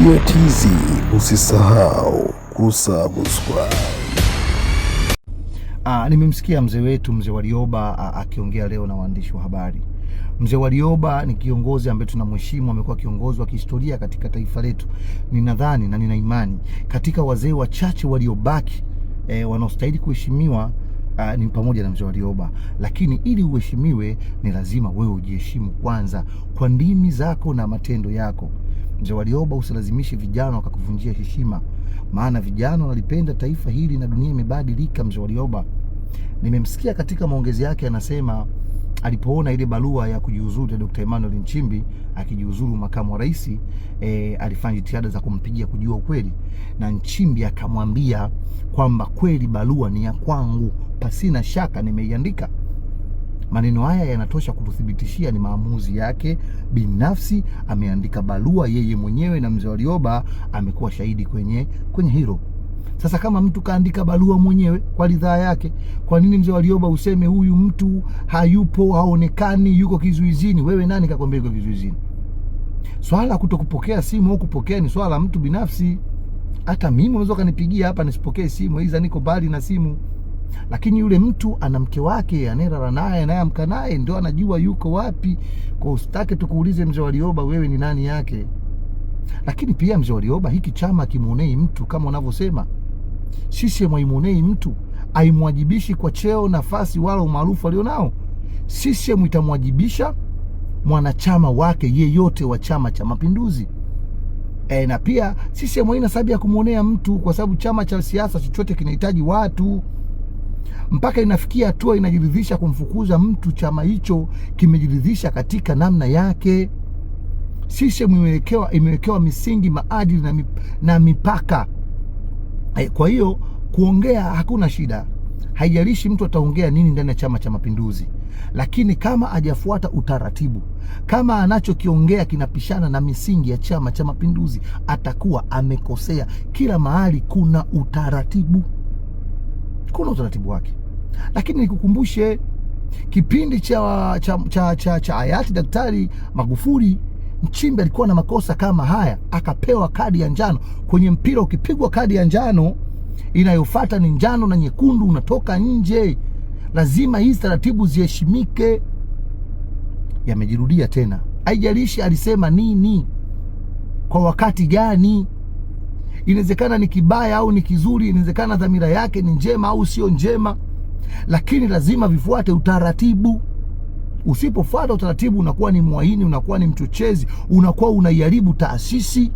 Media TZ, usisahau kusubscribe. Nimemsikia mzee wetu mzee Warioba akiongea leo na waandishi wa habari. Mzee Warioba ni kiongozi ambaye tunamheshimu, amekuwa kiongozi wa kihistoria katika taifa letu. Ninadhani na nina imani katika wazee wachache waliobaki wanaostahili kuheshimiwa ni pamoja na mzee Warioba. Lakini ili uheshimiwe ni lazima wewe ujiheshimu kwanza kwa ndimi zako na matendo yako. Mzee Warioba, usilazimishe vijana wakakuvunjia heshima, maana vijana wanalipenda taifa hili na dunia imebadilika. Mzee Warioba nimemsikia katika maongezi yake anasema alipoona ile barua ya kujiuzuru ya Dr. Emmanuel Nchimbi akijiuzuru makamu wa rais alifanya jitihada za kumpigia kujua ukweli, na Nchimbi akamwambia kwamba kweli barua ni ya kwangu, pasina shaka nimeiandika. Maneno haya yanatosha kututhibitishia ni maamuzi yake binafsi. Ameandika barua yeye mwenyewe na mzee Warioba amekuwa shahidi kwenye hilo. Sasa kama mtu kaandika barua mwenyewe kwa ridhaa yake, kwa nini mzee Warioba useme huyu mtu hayupo, haonekani, yuko kizuizini? Wewe nani kakwambia yuko kizuizini? Swala kutokupokea simu au kupokea ni swala la mtu binafsi. Hata mimi unaweza kanipigia hapa nisipokee simu, aidha niko mbali na simu, lakini yule mtu ana mke wake anayelala naye anayeamka naye, ndio anajua yuko wapi. Kwa usitake tukuulize mzee Warioba, wewe ni nani yake? Lakini pia mzee Warioba, hiki chama kimuonei mtu kama unavyosema. CCM haimuonei mtu, haimwajibishi kwa cheo, nafasi wala umaarufu alionao. CCM itamwajibisha mwanachama wake yeyote wa Chama cha Mapinduzi. Na pia CCM haina sababu ya kumwonea mtu, kwa sababu chama cha siasa chochote kinahitaji watu. Mpaka inafikia hatua inajiridhisha kumfukuza mtu, chama hicho kimejiridhisha katika namna yake. CCM imewekewa misingi, maadili na mipaka. Kwa hiyo kuongea hakuna shida, haijalishi mtu ataongea nini ndani ya Chama cha Mapinduzi, lakini kama hajafuata utaratibu, kama anachokiongea kinapishana na misingi ya Chama cha Mapinduzi, atakuwa amekosea. Kila mahali kuna utaratibu, kuna utaratibu wake. Lakini nikukumbushe kipindi cha hayati Daktari Magufuli, Nchimbi alikuwa na makosa kama haya, akapewa kadi ya njano. Kwenye mpira ukipigwa kadi ya njano, inayofuata ni njano na nyekundu, unatoka nje. Lazima hizi taratibu ziheshimike. Yamejirudia tena, haijalishi alisema nini kwa wakati gani. Inawezekana ni kibaya au ni kizuri, inawezekana dhamira yake ni njema au sio njema, lakini lazima vifuate utaratibu. Usipofuata utaratibu unakuwa ni mwaini, unakuwa ni mchochezi, unakuwa unaiharibu taasisi.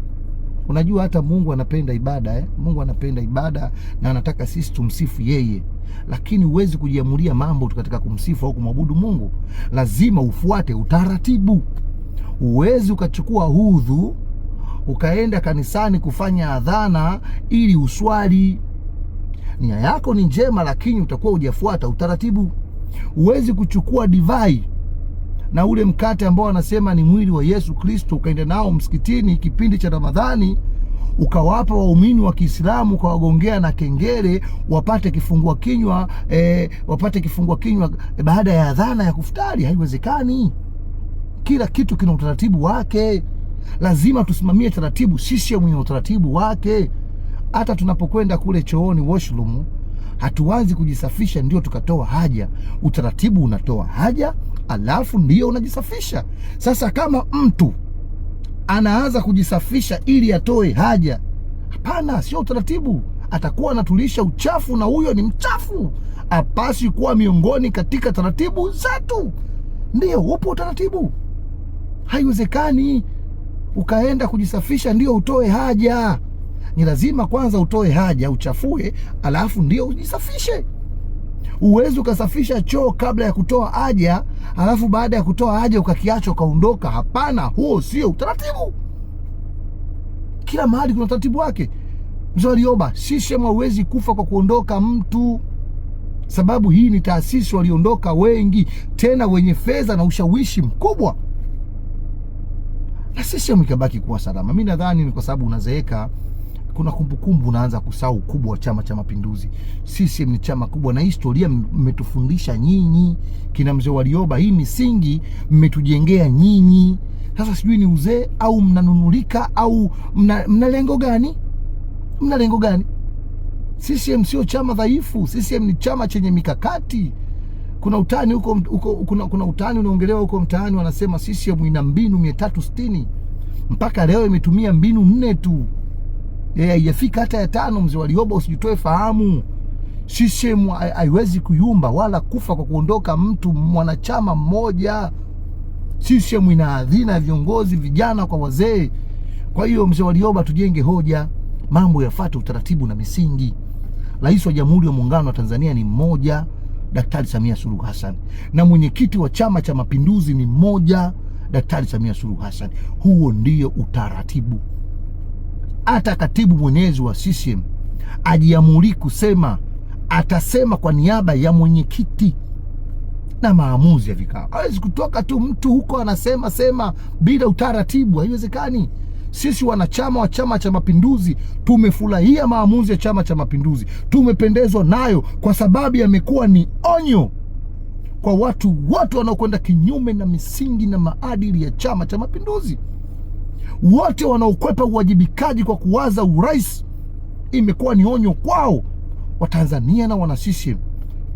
Unajua hata Mungu anapenda ibada eh? Mungu anapenda ibada na anataka sisi tumsifu yeye, lakini huwezi kujiamulia mambo katika kumsifu au kumwabudu Mungu. Lazima ufuate utaratibu. Huwezi ukachukua udhu ukaenda kanisani kufanya adhana ili uswali. Nia yako ni njema, lakini utakuwa hujafuata utaratibu. Huwezi kuchukua divai na ule mkate ambao wanasema ni mwili wa Yesu Kristo ukaenda nao msikitini kipindi cha Ramadhani ukawapa waumini wa Kiislamu ukawagongea na kengele wapate kifungua kinywa wapate kifungua kinywa baada ya adhana ya kufutari. Haiwezekani. Kila kitu kina utaratibu wake, lazima tusimamie taratibu. Sisi mwenye utaratibu wake. Hata tunapokwenda kule chooni washroom, hatuanzi kujisafisha ndio tukatoa haja. Utaratibu unatoa haja alafu ndio unajisafisha. Sasa kama mtu anaanza kujisafisha ili atoe haja, hapana, sio utaratibu. Atakuwa anatulisha uchafu, na huyo ni mchafu, apasi kuwa miongoni katika taratibu zetu. Ndio upo utaratibu. Haiwezekani ukaenda kujisafisha ndio utoe haja. Ni lazima kwanza utoe haja, uchafue, alafu ndio ujisafishe. Huwezi ukasafisha choo kabla ya kutoa haja, alafu baada ya kutoa haja ukakiacha ukaondoka. Hapana, huo sio utaratibu. Kila mahali kuna utaratibu wake. Mzee Warioba, CCM hauwezi kufa kwa kuondoka mtu, sababu hii ni taasisi, waliondoka wengi, tena wenye fedha na ushawishi mkubwa, na CCM ikabaki kuwa salama. Mi nadhani ni kwa sababu unazeeka, kuna kumbukumbu unaanza kusahau ukubwa wa Chama cha Mapinduzi. CCM ni chama kubwa, na historia mmetufundisha nyinyi kina mzee Warioba, hii misingi mmetujengea nyinyi. Sasa sijui ni uzee au mnanunulika au mna lengo gani? Mna lengo gani? CCM sio chama dhaifu. CCM ni chama chenye mikakati. Kuna utani huko huko, kuna utani unaongelewa huko mtaani, wanasema CCM ina mbinu 360. Mpaka leo imetumia mbinu 4 tu, haijafika hata ya 5. Mzee Warioba, usijitoe fahamu. CCM haiwezi kuyumba wala kufa kwa kuondoka mtu mwanachama mmoja. CCM ina hadhina ya viongozi vijana kwa wazee. Kwa hiyo mzee Warioba, tujenge hoja, mambo yafuate utaratibu na misingi. Rais wa Jamhuri ya Muungano wa Tanzania ni mmoja, Daktari Samia Suluhu Hassan, na mwenyekiti wa Chama cha Mapinduzi ni mmoja, Daktari Samia Suluhu Hassan. Huo ndio utaratibu. Hata katibu mwenezi wa CCM ajiamuri kusema, atasema kwa niaba ya mwenyekiti na maamuzi ya vikao. Hawezi kutoka tu mtu huko anasema sema bila utaratibu, haiwezekani. Sisi wanachama wa Chama cha Mapinduzi tumefurahia maamuzi ya Chama cha Mapinduzi, tumependezwa nayo kwa sababu yamekuwa ni onyo kwa watu wote wanaokwenda kinyume na misingi na maadili ya Chama cha Mapinduzi, wote wanaokwepa uwajibikaji kwa kuwaza urais, imekuwa ni onyo kwao. Watanzania na wana CCM,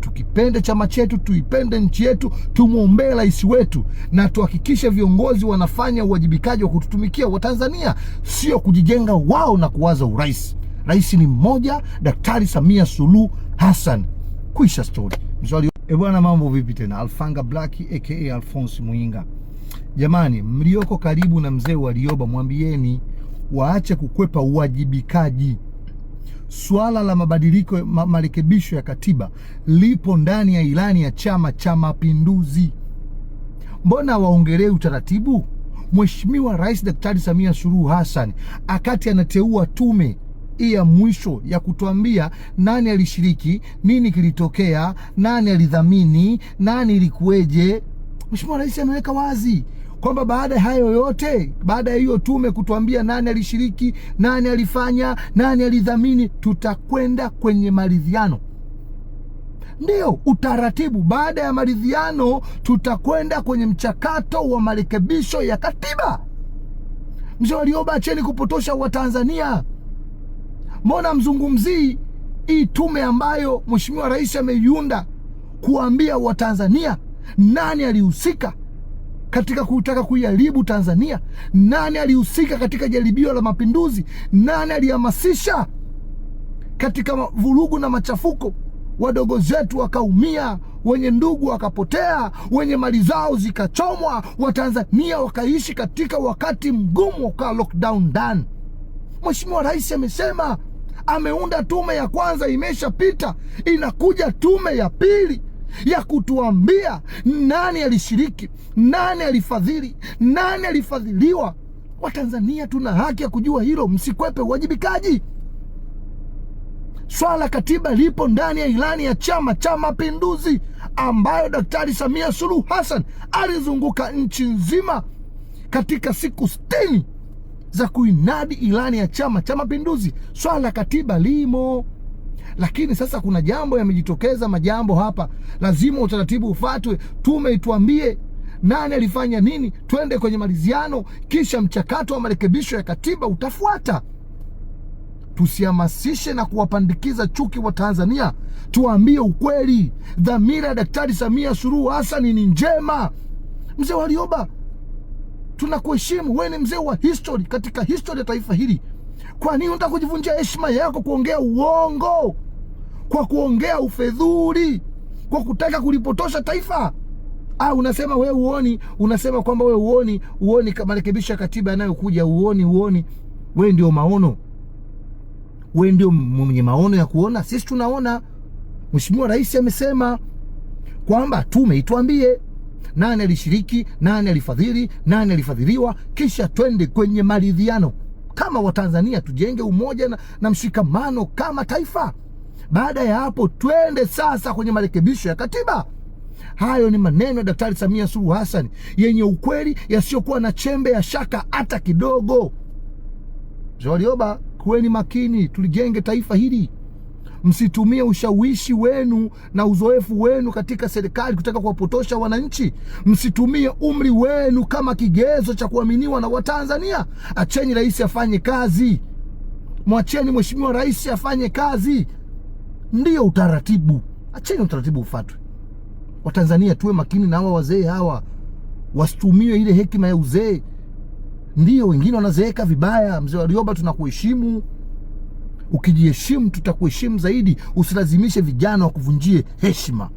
tukipende chama chetu, tuipende nchi yetu, tumwombee rais wetu na tuhakikishe viongozi wanafanya uwajibikaji wa kututumikia Watanzania, sio kujijenga wao na kuwaza urais. Rais ni mmoja, Daktari Samia Suluhu Hassan. Kuisha story. Bwana, mambo vipi tena? Alfanga Black aka Alphonse Muinga. Jamani, mlioko karibu na mzee Warioba mwambieni waache kukwepa uwajibikaji. Swala la mabadiliko marekebisho ya katiba lipo ndani ya ilani ya Chama cha Mapinduzi. Mbona waongelee utaratibu? Mheshimiwa Rais Daktari Samia Suluhu Hassan akati anateua tume ya mwisho ya kutuambia nani alishiriki, nini kilitokea, nani alidhamini, nani ilikuweje, Mheshimiwa Rais ameweka wazi kwamba baada ya hayo yote, baada ya hiyo tume kutuambia nani alishiriki, nani alifanya, nani alidhamini, tutakwenda kwenye maridhiano. Ndio utaratibu. Baada ya maridhiano, tutakwenda kwenye mchakato wa marekebisho ya katiba. Mzee Warioba, acheni kupotosha Watanzania. Mbona mzungumzii hii tume ambayo Mheshimiwa Rais ameiunda kuambia Watanzania nani alihusika katika kutaka kuiharibu Tanzania? Nani alihusika katika jaribio la mapinduzi? Nani alihamasisha katika vurugu na machafuko? Wadogo zetu wakaumia, wenye ndugu wakapotea, wenye mali zao zikachomwa, Watanzania wakaishi katika wakati mgumu, wakawa lockdown ndani. Mheshimiwa Rais amesema, ameunda tume ya kwanza, imeshapita, inakuja tume ya pili ya kutuambia nani alishiriki, nani alifadhili, nani alifadhiliwa. Watanzania tuna haki ya kujua hilo, msikwepe uwajibikaji. Swala katiba lipo ndani ya ilani ya Chama cha Mapinduzi ambayo Daktari Samia Suluhu Hassan alizunguka nchi nzima katika siku 60 za kuinadi ilani ya Chama cha Mapinduzi. Swala katiba limo. Lakini sasa kuna jambo yamejitokeza, majambo hapa, lazima utaratibu ufuatwe. Tume ituambie nani alifanya nini, twende kwenye maridhiano, kisha mchakato wa marekebisho ya katiba utafuata. Tusihamasishe na kuwapandikiza chuki wa Tanzania, tuambie ukweli. Dhamira ya Daktari Samia Suluhu Hassan ni njema. Mzee Warioba, tunakuheshimu, wewe ni mzee wa history katika history ya taifa hili. Kwa nini unataka kujivunjia heshima yako kuongea uongo, kwa kuongea ufedhuli, kwa kutaka kulipotosha taifa? Unasema wewe uoni, unasema kwamba wewe uoni marekebisho ya katiba yanayokuja, uoni. Wewe ndio maono, wewe ndio mwenye maono ya kuona. Sisi tunaona. Mheshimiwa Rais amesema kwamba tume ituambie nani alishiriki, nani alifadhili, nani alifadhiliwa, kisha twende kwenye maridhiano. Kama Watanzania tujenge umoja na mshikamano kama taifa. Baada ya hapo twende sasa kwenye marekebisho ya katiba. Hayo ni maneno ya Daktari Samia Suluhu Hassan yenye ukweli, yasiyokuwa na chembe ya shaka hata kidogo. Mzee Warioba, kuweni makini, tulijenge taifa hili. Msitumie ushawishi wenu na uzoefu wenu katika serikali kutaka kuwapotosha wananchi. Msitumie umri wenu kama kigezo cha kuaminiwa na Watanzania. Acheni rais afanye kazi, mwacheni mheshimiwa rais afanye kazi. Ndiyo utaratibu, acheni utaratibu ufatwe. Watanzania tuwe makini na hawa wazee hawa, wasitumie ile hekima ya uzee. Ndiyo wengine wanazeeka vibaya. Mzee Warioba, tunakuheshimu. Ukijiheshimu tutakuheshimu zaidi. Usilazimishe vijana wakuvunjie heshima.